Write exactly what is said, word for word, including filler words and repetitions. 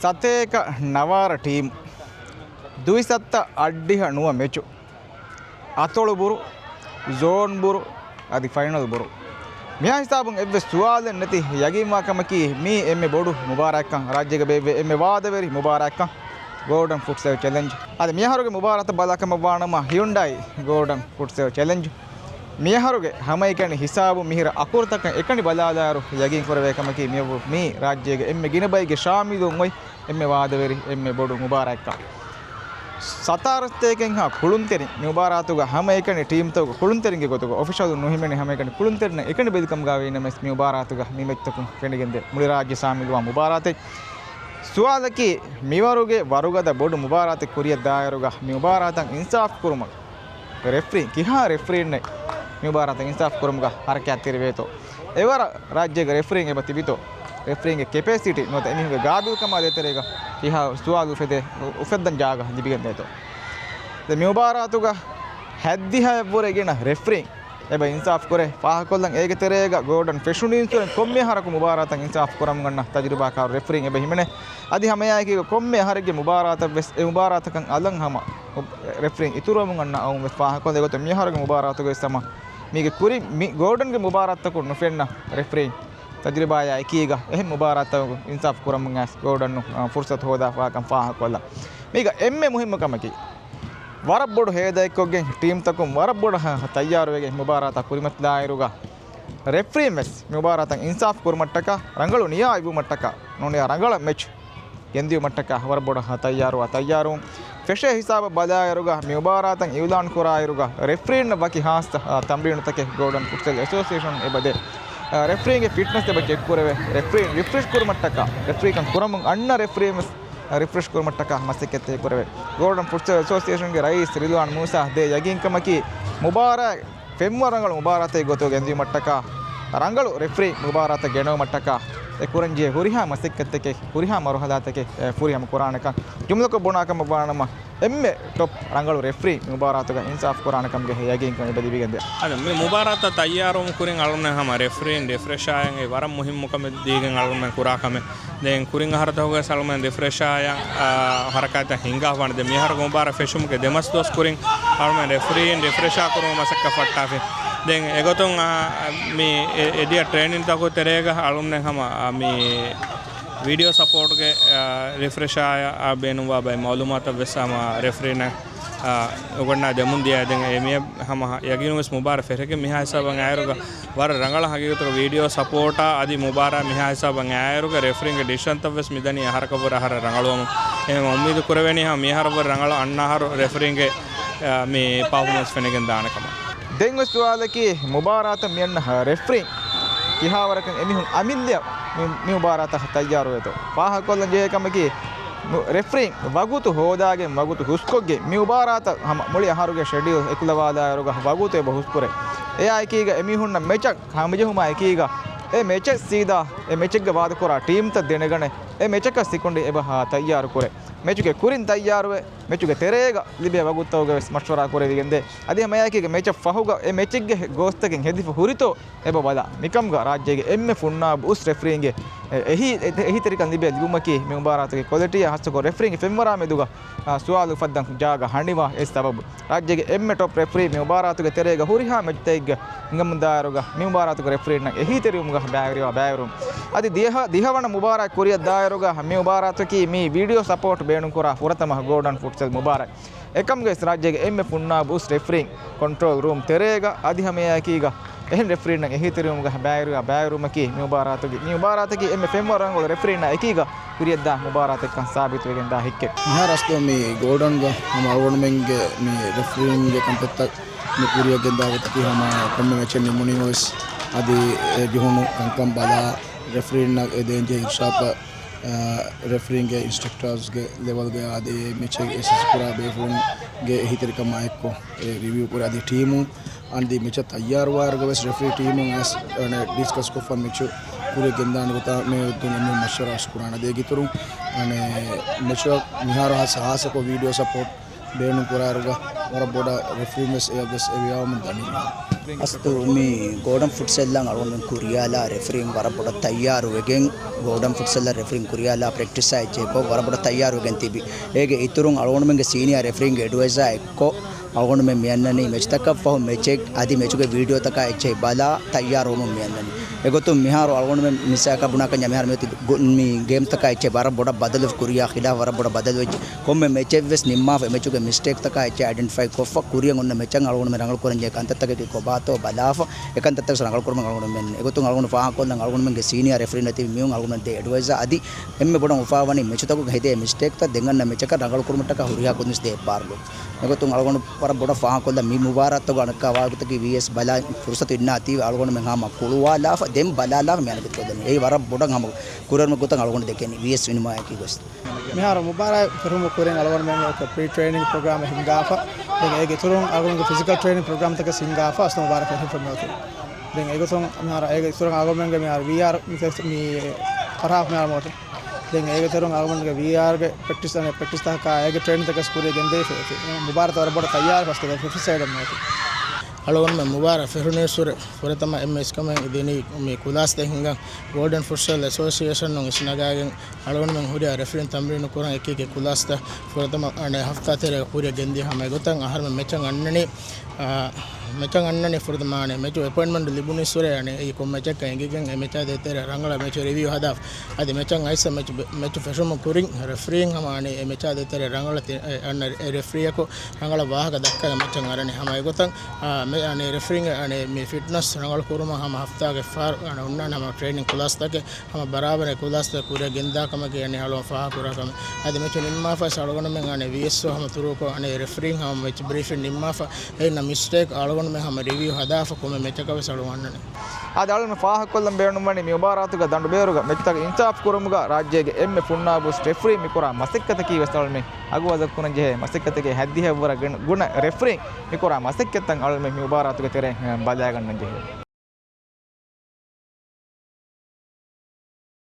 ސަތޭކަ ނަވާރަ ޓީމް، ދުއިސައްތަ އައްޑިހަ ނުވަ މެޗު، އަތޮޅު ބުރު، ޒޯން ބުރު، އަދި ފައިނަލް ބުރު. މިހާ ހިސާބުން އެއްވެސް ސުވާލެއް ނެތި ޔަގީންވާ ކަމަކީ، މީ އެންމެ ބޮޑު މުބާރާތްކަން، ރާއްޖޭގަ ބޭއްވޭ އެންމެ ވާދަވެރި މުބާރާތްކަން، ގޯލްޑަން ފުޓްސަލް ޗެލެންޖް. އަދި މިއަހަރުގެ މުބާރާތަށް ބަލާކަމަށް ވާނަމަ، ހިޔުންޑައި ގޯލްޑަން ފުޓްސަލް ޗެލެންޖް މިއަހަރުގެ ހަމައެކަނި ހިސާބު މިހިރަ އަކުރުތަކަށް އެކަނި ބަލާލާއިރު، ޔަގީން ކުރެވޭ ކަމަކީ، މިއަށްވުރެ މީ ރާއްޖޭގެ އެންމެ ގިނަ ބައެއްގެ ޝާމިލުވުން އޮތް އެންމެ ވާދަވެރި، އެންމެ ބޮޑު މުބާރާތްކަން. ސަތާރަ ސަތޭކައެއްހާ ކުޅުންތެރިން މި މުބާރާތުގަ ހަމައެކަނި ޓީމްތަކުގެ ކުޅުންތެރިންގެ ގޮތުގަ އޮފިޝަލުން ނުހިމެނި ހަމައެކަނި ކުޅުންތެރިންނަށް އެކަނި ބެލިކަމުގަ ވީނަމަވެސް، މި މުބާރާތުގަ މި މެޗްތަކުން ފެނިގެންދޭ މުޅި ރާއްޖެ ޝާމިލުވާ މުބާރާތެއް. ސުވާލަކީ، މިވަރުގެ ވަރުގަދަ ބޮޑު މުބާރާތެއް ކުރިއަށް ދާއިރުގަ މި މުބާރާތަށް އިންސާފް ކުރުމަށް ރެފްރީ، ކިހާ ރެފްރީންނެއް މި މުބާރާތަށް އިންސާފް ކުރުމުގަ ހަރަކާތްތެރިވޭތޯ؟ އެވަރަށް ރާއްޖޭގެ ރެފްރީން އެބަ ތިބިތޯ؟ ރެފްރީންގެ ކެޕޭސިޓީ ނުވަތަ އެމީހުންގެ ގާބިލްކަމާ ދޭތެރޭގަ ކިހާ ސުވާލު އުފެދޭ، އުފެއްދަން ޖާގަ ލިބިގެންދޭތޯ؟ ދެ މި މުބާރާތުގަ ހަތްދިހައަށްވުރެ ގިނަ ރެފްރީން އެބަ އިންސާފް ކުރޭ. ފާހަގަކޮށްލަން އޭގެ ތެރޭގަ ގޯލްޑަން ފެށުނީންސުރެން ކޮންމެ އަހަރަކު މުބާރާތަށް އިންސާފް ކުރަމުން އަންނަ ތަޖުރިބާކާރު ރެފްރީން އެބަ ހިމެނޭ. އަދި ހަމައެއާއެކީގަ ކޮންމެ އަހަރެއްގެ މުބާރާތަށް ވެސް އެ މުބާރާތަކަށް އަލަށް ހަމަ ރެފްރީން އިތުރުވަމުން އަންނަ އައުން ވެސް ފާހަގަކޮށްލަ އެގޮތަށް މިއަހަރުގެ މުބާރާތުގަ ވެސް ހަމަ މީގެ ކުރިން މި ގޯލްޑަންގެ މުބާރާތްތަކުން ނުފެންނަ ރެފްރީން ތަޖުރިބާޔާ އެކީގަ އެހެން މުބާރާތްތަކުގަ އިންސާފް ކުރަމުން އައިސް ގޯލްޑަން ފުރުސަތު ހޯދާފާކަން ފާހަގަކޮށްލަން. މީގަ އެންމެ މުހިއްމު ކަމަކީ، ވަރަށް ބޮޑު ހޭދައެއްކޮށްގެން ޓީމްތަކުން ވަރަށް ބޮޑަށް ތައްޔާރުވެގެން މުބާރާތާ ކުރިމަތިލާއިރުގަ، ރެފްރީން ވެސް މި މުބާރާތަށް އިންސާފް ކުރުމަށްޓަކާ، ރަނގަޅު ނިޔާ އިވުމަށްޓަކާ، ނޫނީ ރަނގަޅަށް މެޗް ގެންދިއުމަށްޓަކާ ވަރަށް ބޮޑަށް ތައްޔާރުވާ ތައްޔާރުވުން. ފެށޭ ހިސާބަށް ބަލާއިރުގަ މި މުބާރާތަށް އިއުލާން ކުރާއިރުގަ، ރެފްރީންނަށް ވަކި ހާއްސަ، އާ، ތަމްރީނުތަކެއް ގޯލްޑަން ފުޓްސަލް އެސޯސިއޭޝަނުން އެބަދޭ. އާ، ރެފްރީންގެ ފިޓްނަސް އެބަ ޗެކް ކުރެވޭ. ރެފްރީން ރިފްރެޝް ކުރުމަށްޓަކާ، ރެފްރީކަން ކުރަމުން އަންނަ ރެފްރީން ވެސް ރިފްރެޝް ކުރުމަށްޓަކާ މަސައްކަތްތަކެއް ކުރެވޭ. ގޯލްޑަން ފުޓްސަލް އެސޯސިއޭޝަންގެ ރައީސް ރިލްވާން މޫސާ ދޭ ޔަގީންކަމަކީ، މުބާރާތް ފެންވަރަށް ރަނގަޅު މުބާރާތެއް ގޮތުގަ ގެންދިއުމަށްޓަކާ، ރަނގަޅު ރެފްރީ މުބާރާތަށް ގެނައުމަށްޓަކާ، އެ ކުރަންޖެހޭ ހުރިހާ މަސައްކަތްތަކެއް، ހުރިހާ މަރުހަލާތަކެއް، އެ، ފުރިހަމަ ކުރާނެކަން. ޖުމްލަކޮށް ބުނާކަމަށް ވާނަމަ، އެންމެ ޓޮޕް ރަނގަޅު ރެފްރީ މި މުބާރާތުގަ އިންސާފް ކުރާނެ ކަމުގެ ޔަގީންކަން އެބަ ލިބިގެންދޭ. އަދި މި މުބާރާތަށް ތައްޔާރުވުން ކުރިން އަޅުގަނޑުމެން ހަމަ ރެފްރީން ރިފްރެޝާއިން އެ ވަރަށް މުހިއްމު ކަމެއް ދީގެން އަޅުގަނޑުމެން ކުރާ ކަމެއް. ދެން ކުރިން އަހަރުތަކުގަ އަޅުމެން ރިފްރެޝާއިން، އާ، ހަރަކާތްތައް ހިންގާފާނެ. ދެން މިހާރު މުބާރާތް ފެށުމުގެ ދެ މަސް ދުވަސް ކުރިން އަޅުމެން ރެފްރީން ރިފްރެޝާ ކުރުމަށް މަސައްކަތް ފައްޓާފި. ދެން އެގޮތުން، އާ، މި އެ-، އެދިޔަ ޓްރޭނިންތަކުގެ ތެރޭގަ އަޅުމެން ހަމަ، އާ، މި ވީޑިއޯ ސަޕޯޓްގެ، އާ، ރިފްރެޝާއަށް ބޭނުންވާ ބައެއް މައުލޫމާތަށް ވެސް ހަމަ ރެފްރީންނަށް، އާ، އުނގަންނާ ދެމުން ދިޔަ. ދެން އެ މި ހަމަ ޔަގީނު ވެސް މުބާރާތް ފެށިގެން މިހާ ހިސާބަށް އައިރުގަ ވަރަށް ރަނގަޅަށް ހަގީގަތުގަ ވީޑިއޯ ސަޕޯޓާ އަދި މުބާރާތް މިހާ ހިސާބަށް އައިރުގަ ރެފްރީންގެ ޑިސިޝަންތައް ވެސް މިދަނީ އަހަރަކަށްވުރެ އަހަރަށް ރަނގަޅުވަމުން. އެހެން އުއްމީދު ކުރެވޭނީ ހަމަ މިހާރަށްވުރެ ރަނގަޅަށް އަންނަ އަހަރު ރެފްރީންގެ، އާ، މި ޕަފޯމަންސް ފެނިގެން ދާނެ ކަމަށް. ދެން އޮތް ސުވާލަކީ މުބާރާތަށް މިއަންނަ ރެފްރީން ކިހާވަރަކަށް އެމީހުން އަމިއްލައަށް މި، މި މުބާރާތަށް ތައްޔާރުވޭތޯ؟ ފާހަގަކޮށްލަން ޖެހޭ ކަމަކީ، މު-، ރެފްރީން ވަގުތު ހޯދާގެން ވަގުތު ހުސްކޮށްގެން މި މުބާރާތަށް ހަމަ މުޅި އަހަރުގެ ޝެޑިއުލް އެކުލަވާލާއިރުގަ ވަގުތު އެބަ ހުސްކުރޭ. އެއާ އެކީގަ އެމީހުންނަށް މެޗަށް ހަމަޖެހުމާ އެކީގަ އެ މެޗެއް ސީދާ އެ މެޗެއްގަ ވާދަކުރާ ޓީމްތައް ދެނެގަނެ، އެ މެޗަކަށް ސިކުނޑި އެބަ ހާ ތައްޔާރު ކުރޭ. މެޗުގެ ކުރިން ތައްޔާރުވެ، މެޗުގެ ތެރޭގަ ލިބޭ ވަގުތުތަކުގަ ވެސް މަޝްވަރާ ކުރެވިގެންދޭ. އަދި ހަމައެއާއެކީގަ މެޗަށް ފަހުގަ އެ މެޗެއްގެ ގޯސްތަކެއް ހެދިފަ ހުރިތޯ އެބަ ބަލާ. މިކަމުގަ ރާއްޖޭގެ އެންމެ ފުންނާބު އުސް ރެފްރީންގެ އެ-، އެހީ-، އެ-، އެހީތެރިކަން ލިބޭ ލިބުމަކީ މި މުބާރާތުގެ ކޮލިޓީއާ ހާއްސަކޮށް ރެފްރީންގެ ފެންވަރާ މެދުގަ، އާ، ސުވާލު އުފައްދަން ޖާގަ ހަނިވާ އެއް ސަބަބު. ރާއްޖޭގެ އެންމެ ޓޮޕް ރެފްރީ މި މުބާރާތުގެ ތެރޭގަ ހުރިހާ މެޗްތަކެއްގަ ހިނގަމުންދާއިރުގަ މި މުބާރާތުގެ ރެފްރީންނަށް އެހީތެރިވުމުގަ ބައިވެރިވާ ބައިވެރިވުން. އަދި ދިހަ-، ދިހަވަނަ މުބާރާތް ކުރިއަށް ދާއިރުގަ މި މުބާރާތަކީ މި ވީޑިއޯ ސަޕޯޓް ބޭނުންކުރާ ފުރަތަމަ ގޯލްޑަން ފުޓްސަލް މުބާރާތް. އެކަމުގައި ރާއްޖޭގެ އެންމެ ފުންނާބު އުސް ރެފްރީން ކޮންޓްރޯލް ރޫމް ތެރޭގަ އަދި ހަމައެއާއެކީގަ އެހެން ރެފްރީންނަށް އެހީތެރިވުމުގަ ބައިވެރިވާ ބައިވެރިވުމަކީ މި މުބާރާތުގެ، މި މުބާރާތަކީ އެންމެ ފެންވަރަށް ރަނގަޅު ރެފްރީންނާ އެކީގަ ކުރިއަށްދާ މުބާރާތެއްކަން ސާބިތުވެގެންދާ ހެއްކެއް. މިހާރު އަސްލު މި ގޯލްޑަންގަ ހަމަ އަޅުގަނޑުމެންގެ މި ރެފްރީންގެ ކަންތައްތައް މި ކުރިއަށް ގެންދާ ގޮތަކީ ހަމަ ކޮންމެ މެޗެއް ނިމުނީ ގޮސް އަދި އެ ޖެހުނު ކަންކަން ބަލާ ރެފްރީންނަށް އެ ދޭންޖެހޭ އިރުޝާދުތައް، އަ، ރެފްރީންގެ އިންސްޓްރަކްޓާސްގެ ލެވެލްގަ އަދި އެ މެޗެއް އެސެސް ކުރާ ބޭފުޅުންގެ އެހީތެރިކަމާ އެއްކޮށް އެ ރިވިއު ކުރި އަދި ޓީމު އަންދި މެޗަށް ތައްޔާރުވާއިރުގަ ވެސް ރެފްރީ ޓީމުން އައިސް، އަނެ، ޑިސްކަސް ކޮށްފަ މެޗު ކުރިއަށް ގެންދާނެ ގޮތާ މި އޮތުން އެންމެ މަޝްވަރާ ވެސް ކުރާނެ. އަދި އޭގެ އިތުރުން، އަނެ، މެޗު މިހާރު ހާއްސަ ހާއްސަކޮށް ވީޑިއޯ ސަޕޯޓް ބޭނުން ކުރާއިރުގަ ވަރަށް ބޮޑަށް ރެފްރީން ވެސް އެއަށް ވެސް އެ ވިޔާވަމުން ދަނީ. އަސްލު މި ގޯޑަން ފުޓްސަލްއަށް އަޅުގަނޑުމެން ކުރިޔާލާ ރެފްރީން ވަރަށް ބޮޑަށް ތައްޔާރުވެގެން، ގޯޑަން ފުޓްސަލްއަށް ރެފްރީން ކުރިޔާލާ ޕްރެކްޓިސްއާ އެއްޗެއް ކޮށް ވަރަށް ބޮޑަށް ތައްޔާރުވެގެން ތިބި. އޭގެ އިތުރުން އަޅުގަނޑުމެންގެ ސީނިއާ ރެފްރީންގެ އެޑްވައިޒާ އެއްކޮށް، އަޅުގަނޑުމެން މިއަންނަނީ މެޗުތަކަށް ފަހު މެޗެއް އަދި މެޗުގެ ވީޑިއޯތަކާ އެއްޗެހި ބަލާ ތައްޔާރުވަމުން މިއަންނަނީ. އެގޮތުން މިހާރު އަޅުގަނޑުމެން މިސާލަކަށް ބުނާކަންޏާ މިހާރު މިއޮތީ ގު-، މި ގޭމްތަކާ އެއްޗެއް ވަރަށް ބޮޑަށް ބަދަލު ކުރިޔާ ޚިލާފަށް ވަރަށް ބޮޑަށް ބަދަލު ވެއްޖެ. ކޮންމެ މެޗެއްވެސް ނިންމާފަ އެ މެޗުގެ މިސްޓޭކްތަކާ އެއްޗެއް އައިޑެންޓިފައި ކޮށްފަ ކުރިއަށް އޮންނަ މެޗަށް އަޅުގަނޑުމެން ރަނގަޅު ކުރަންޖެހޭ ކަންތައްތަކަކީ ކޮބާތޯ ބަލާފަ އެ ކަންތައްތަކަށް ރަނގަޅު ކުރުމަށް އަޅުގަނޑުމެން. އެގޮތުން އަޅުގަނޑު ފާހަގަކޮށްލަން އަޅުގަނޑުމެންގެ ސީނިއާ ރެފްރީން އޮތީ މިއުން އަޅުގަނޑުމެން ދޭ އެޑްވައިޒާ އަދި އެންމެ ބޮޑަށް އުފާވަނީ މެޗުތަކުގަ ހެދޭ މިސްޓޭކްތައް ދެން އަންނަ މެޗަކަށް ރަނގަޅު ކުރުމަށްޓަކާ ހުރިހާ ކުދިންސް ދޭ އެއްބާރުލު. އެގޮތުން އަޅުގަނޑު ވަރަށް ބޮޑަށް ފާހަގަކޮށްލަން މި މުބާރާތުގަ އަނެއްކާ ވާގޮތަކީ ވީއެސް ބަލާ ފުރުސަތު އިންނާތީވެ އަޅުގަނޑުމެން ހަމަ ކުޅުވާލާފަ ދެން ބަލާލާފަ މި އަނެކެތްކޮށްލަނީ. އެއީ ވަރަށް ބޮޑަށް ހަމަ ކުރެވުމެއް ގޮތަށް އަޅުގަނޑު ދެކެނީ ވީއެސް ވިނުމާއެކީ ގޮސް. މިހާރު މުބާރާތް ފެށުމުގެ ކުރިން އަޅުގަނޑުމެން ޕްރީ ޓްރޭނިން ޕްރޮގްރާމެއް ހިންގާފަ، ދެން އޭގެ އިތުރުން އަޅުގަނޑުގެ ފިޒިކަލް ޓްރޭނިން ޕްރޮގްރާމްތަކެއް ހިންގާފަ އަސްލު މުބާރާތް ފެށިފަ މިއޮތީ. ދެން އެގޮތުން މިހާރު އޭގެ އިތުރުން އަޅުގަނޑުމެންގެ މިހާރު ވީއާރް މި ފެ-، މި ފަރާހަ މިހާރު މިއޮތީ. ދެން އޭގެ އިތުރުން އަޅުގަނޑުގެ ވީއާރްގެ ޕްރެކްޓިސް، އަނެއް ޕްރެކްޓިސްތަކާ އޭގެ ޓްރޭނިންތަކެސް ކުރިއަށް ގެންދެވިފަ އޮތީ. މުބާރާތަށް ވަރަށް ބޮޑަށް ތައްޔާރު ފަސް ފެފިސައިޑަށް މިއޮތީ. އަޅުގަނޑުމެން މުބާރާތް ފެށުނީއްސުރެ ފުރަތަމަ އެންމެ އިސްކަމެއް ދިނީ މި ކުލާސްތައް ހިންގަން. ގޯލްޑަން ފުޓްސަލް އެސޯސިއޭޝަނުން އިސްނަގާގެން އަޅުގަނޑުމެން ހުރިހާ ރެފްރީން ތަމްރީނު ކުރަން އެކި އެކި ކުލާސްތައް ފުރަތަމަ އަނެއް ހަފްތާ ތެރޭގަ ކުރިއަށް ގެންދިޔަ ހަމަ އެގޮތަށް އަހަރުމެން މެޗަށް އަންނަނީ، އާ، މެޗަށް އަންނަނީ ފުރަތަމަ އަނެއް މެޗު އެޕޮއިންޓްމަންޓް ލިބުނީއްސުރެ އަނެއް އެއީ ކޮން މެޗެއްކަން އެނގިގެން އެ މެޗާ ދޭތެރޭ ރަނގަޅަށް މެޗު ރިވިއު ހަދާފަ. އަދި މެޗަށް އައިސް މެޗު، މެޗު ފެށުމުގެ ކުރިން ރެފްރީން ހަމަ އަނެއް އެ މެޗާ ދޭތެރޭ ރަނގަޅަށް ތި-، އެ، އަންނަ އެ ރެފްރީއަކު ރަނގަޅަށް ވާހަކަ ދައްކާގެން މެޗަށް އަރަނީ. ހަމަ އެގޮތަށް، އާ، މެ-، އަނެއް ރެފްރީންގެ އަނެއް މި ފިޓްނަސް ރަނގަޅު ކުރުމަށް ހަމަ ހަފްތާގެ ފަހަރު އަނެއް އޮންނާނެ ހަމަ ޓްރޭނިން ކުލާސްތަކެއް ހަމަ ބަރާބަރަށް ކުލާސްތައް ކުރިއަށް ގެންދާ ކަމަކީ އަނެއް އަޅުގަނޑު ފާހަގަކުރާ ކަމެއް. އަދި މެޗު ނިންމާފަސް އަޅުގަނޑުމެން އަނެއް ވީއެސްއޯ ހަމަ ތުރޫކޮށް އަނެއް ރެފްރީން ހަމަ މެޗު ބްރީފިން ނިންމާފަ އެހެންނަމަ މިސްޓޭކް އަޅުގަނޑުމެން ހަމަ ރިވިއު ހަދާފަ ކޮންމެ މެޗަކަށް ވެސް އަޅުގަނޑު އަންނަނީ. އަދި އަޅުގަނޑު ފާހަގަކޮށްލަން ބޭނުންވަނީ މި މުބާރާތުގަ ދަނޑުބޭރުގަ މެޗުތަކަށް އިންސާފް ކުރުމުގަ ރާއްޖޭގެ އެންމެ ފުންނާބުސް ރެފްރީ މިކުރާ މަސައްކަތަކީ ވެސް އަޅުގަނޑުމެން އަގުވަޒަށް ކުރަންޖެހޭ މަސައްކަތެއްގެ ހައްދިހައެއްވުރެ ގުނަ ރެފްރީ މިކުރާ މަސައްކަތްތައް އަޅުގަނޑުމެން މި މުބާރާތުގެ ތެރެއިން ބަލައިގަންނަންޖެހޭ.